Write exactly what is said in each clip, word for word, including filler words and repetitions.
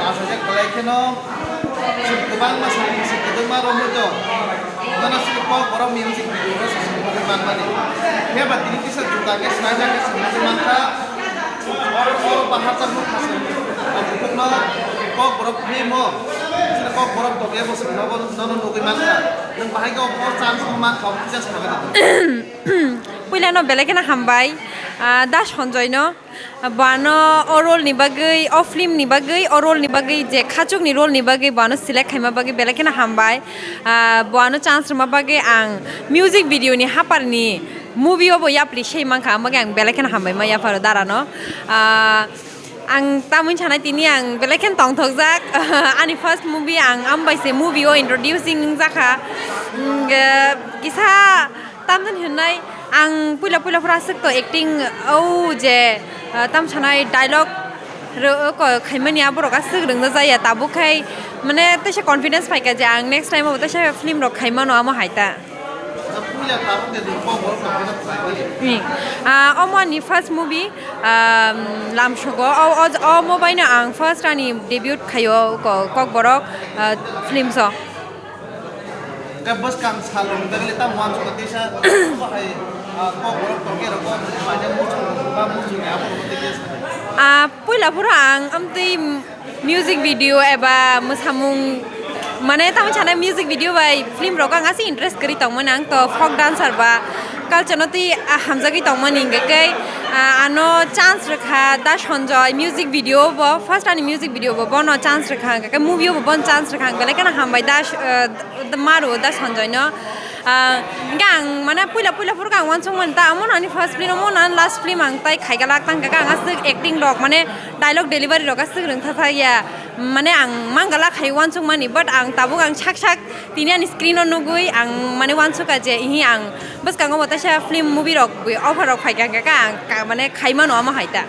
Asajak belai kheno chwng kwbangma samung se kwdwkma romwi tong. Nono chini Kokborok music video no se swnamwi manmani. Phiya ba tini kisa juda khe swnaijak khe swnamwi mankha. Oro, oro baharjak nukha se. Bukhukno Kokborok film o, chini Kokborok tongya bo se nono, nono nugwi mankha. Nwng bahai khe o chance no mankha, o kisa swnabai tong. Puila no belai kheno hambai, ah, Da Sanjoy no. Boano o role ni bagwi, o film ni bagwi, o role ni bagwi, je khachuk ni role ni bagwi boano select khaima bagwi belai kheno hambai. Ah, boano chance rwma bagwi ang music video ni hapar ni movie o bo yapri se mankha, ang bagwi ang belai kheno hambai ma yapharo Dara no. Ah, ang tamoni sanai tini ang belai kheno tongthokjak. Ani first movie ang ambai se movie o introducing wngjakha. Hwnkhe kisa Tamni hwnwi ang puila puila phuru aswk to acting o je, ah, tam sanai dialogue ro-, ko khaimani aborok aswk rwngna jaya tabuk khai mane teisa confidence phaikha je ang next time o teisa film rok khaimano amo hai ta. Puila tabuk de dul kok borok rok khaina phaikha. Hmm. Ah, omo ani first movie, ah, Lamsogo. O, o, omo baino ang first ani debut khaio ko-, Kokborok, ah, films o. Hwnkhe bwskang salrok hwnkhe tamo uansukha teisa bahai, ah, Kokborok tongkhe rokbo mane muchung ba muchungni aborokno tei khe sa. Ah, puila phuru ang amtwi music video eba mwsamung, mane tamo sana music video bai film rok ang aswk interest kwrwi tongmani, ang to folk dancer ba culture no twi, ah, hamjagwi tongmani hwnkhe khe, ah, ano chance rwkha Da Sanjoy music video bo, first ani music video bo bono chance rwkha hwnkhe khe movie o bo bono chance rwkha hwnkhe belai kheno hambai Da, ah, Maru Da Sanjoy no. Ah, hwnkhe ang mane puila puila phuru ang uansukmani ta, omo ani first film, omo ani last film ang tai khaika lak tang kha, ang aswk acting rok mane dialogue delivery rok aswk rwngtha tha ya, mane ang mangala khai uansukmani, but ang tabuk ang sak sak tini ani screen o nugwi ang mane uansukha je ihi ang bwskango bo teisa film movie rok offer rok phaikha hwnkhe ang ka-, mane khaimano omo hai ta.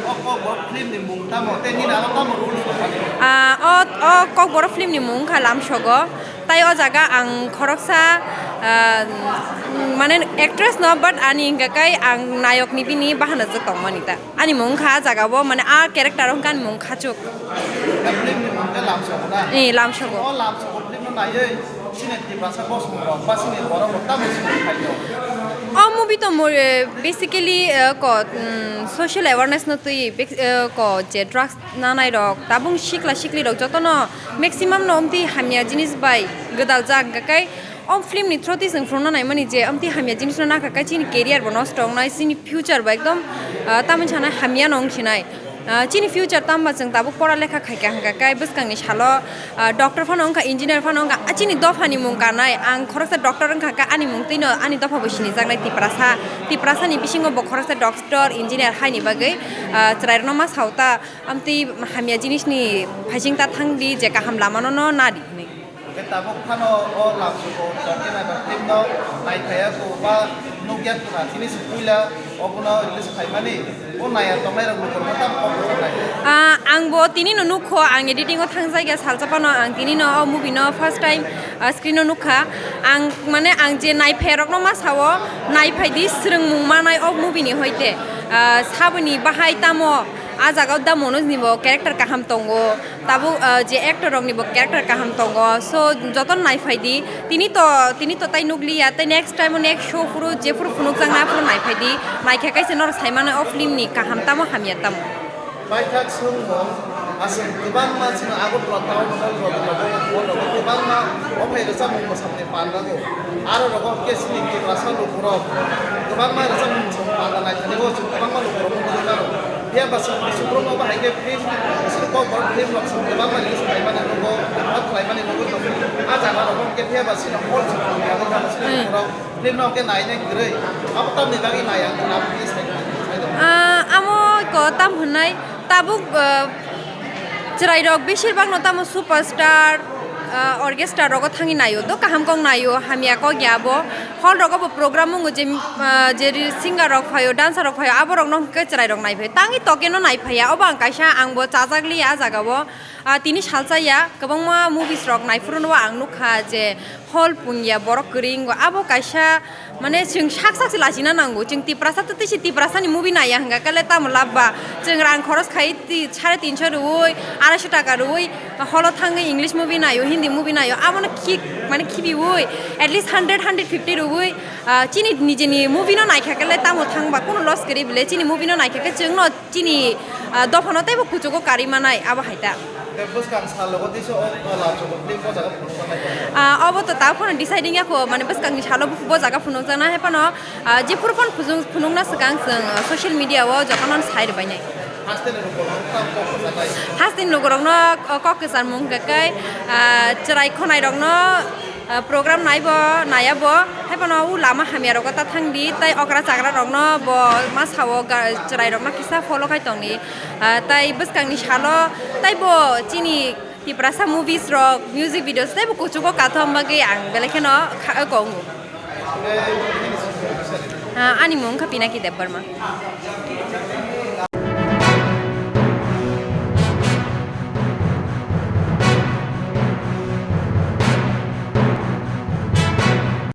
O Kokborok film ni mung tamo tei nini aro tamo role rwkha? Ah, o, o Kokborok film ni mung wngkha Lamsogo. Tai o jaga ang khoroksa, ah, mane actress no, but ani hwnkha khe ang nayok ni bini bahanajak tongmani ta. Ani mung wngkha a jaga o, mane a character o hwnkha ani mung Khachuk. Film ni mung khe Lamsogo na? Eh, Lamsogo. O Lamsogo film no naiwi chini Tiprasa bosong rok ba chini borok rok tamo sini khaio? O movie to mo-, eh, basically, eh, ko, mm, social awareness no twi bek-, eh, ko je drugs nanai rok, tabung sikla sikli rok jotono maximum no omtwi hamya jinis bai gwdal jak, hwnkhe o film ni through twi chwng phunukna naimani je omtwi hamya jinis no nakha khe chini career bo nosto wngnai, chini future bo ekdom, ah, tamoni sana hamya no wng sinai. Ah, chini future tamo chwng tabuk pora lekha khaikha hwnkha khe bwskangni salo, ah, doctor phano wngkha, engineer phano wngkha, ah, chini dophani mung kanai, ang khoroksa doctor wngkha khe ani mung twino ani dopha bo sinijaknai Tiprasa, Tiprasani bisingo bo khoroksa doctor, engineer haini bagwi, ah, chwrairokno ma sao ta. Amtwi hamya jinisni phaising ta thang di, je kaham lamano no na di hwnwi. Hwnkhe tabuk phano o Lamsogo tongkhe naiba film no naiphaiya kho ba nukya kho na, chini se puila obono release khaimani, o naiya tongnai rok lukurokno tamo kok rwjaknai. Ah, ang bo tini no nukho, ang editing o thangjak ya salsa phano ang tini no o movie no first time, ah, screen o nukha. Ang mane ang je naiphaiya rokno ma sao, naiphai di swrwngmung manai o movie ni hoite. Ah, saboni bahai tamo. Ah jaga o da Manoj ni bo character kaham tongo, tabuk, ah, je actor rok ni bo character kaham tongo, so joto no naiphai di, tini to, tini to tai nukliya, tai next time o next show phuru je phuru phunukjaknai aphuru naiphai di, naikha kaisa norok sai mano o film ni kaham tamo hamya tamo. Paithak swngmung, aswk kwbangma chini Agartala town hall rok, rok, rok, rok, kwbangma ophai rwchapmung mwsamni panda rok. Aro rogo hwnkhe chini Tiprasa lukurok kwbangma rwchapmung panda naithani o chwng kwbangma lukurokno nugwi mano. Phiya ba chwng Bishnu Brahma bahai khe film, chini Kokborok film rok chwng kwbangma release khlaimani nukgo, ba khlaimani nugwi tongo. A jaga rogo hwnkhe phiya ba chini hall chwng khlaimani nugwi tongo chini lukurok film no hwnkhe naina kwrwi. Abo tamni bagwi naiya hwnkhe abo khe sai, sai tongo. Ah, amo ko tam hwnai tabuk, ah, Chwrairok besirbagno tamo superstar, ah, orchestra rogo thangwi naio, do kaham kok naio, hamya kok ya abo. Hall rogo bo program wngo je, ah, je ri-, singer rok phaio, dancer rok phaio, aborokno hwnkhe chwrairok naiphai. Tangwi tokeno naiphaiya, obo ang kaisa, ang bo chajak liya a jagao. Ah, tini salsa ya, kwbangma movies rok naiphuru no ang nukha je hall pungya borok kwrwi wngo. Abo kaisa, mane, chwng sak sak se lachina nango. Chwng Tiprasa tei se Tiprasa ni movie naiya hwnkha khe le tamo lab ba? Chwng rang khoros khai ti-, sare tinso rwui, arai so taka rwui, hall o thangwi English movie naio, Hindi movie naio. Abono khi-, mane, khibiui at least hundred, hundred fifty rwui, ah, chini nijeni movie no naikha khe le tamo thangba, kuno loss kwrwi bwle. Chini movie no naikha khe chwng no chini, ah, dophano teibo kuchugo karwi manai, abo hai ta. Tei bwskang salogo teisa o, o lab chobok tei bo jaga phunukjaknai. Ah, obo to ta phano deciding ya kho, mane bwskangni salo bo jaga phunukjaknai, hai phano, ah, jephuru phano phunuk-, phunukna swkang chwng, ah, social media o jotono sai rwbainai. Hasteni lukurokno tamo kok kwcharnai? Hasteni lukurokno, ah, kok kwcharmung hwnkha khe, ah, chwrai khonairokno, ah, program naibo naiya bo, hai phano o lama hamya rogo ta thangdi, tei okra chagra rokno bo ma sao ga-, chwrai rokno kisa follow khai tongdi, ah, tei bwskangni salo tei bo chini Tiprasa movies rok, music videos tei bo kuchugo kathom bagwi ang belai kheno kha-, kongo. Ah, ani mung wngkha Pinaki Debbarma.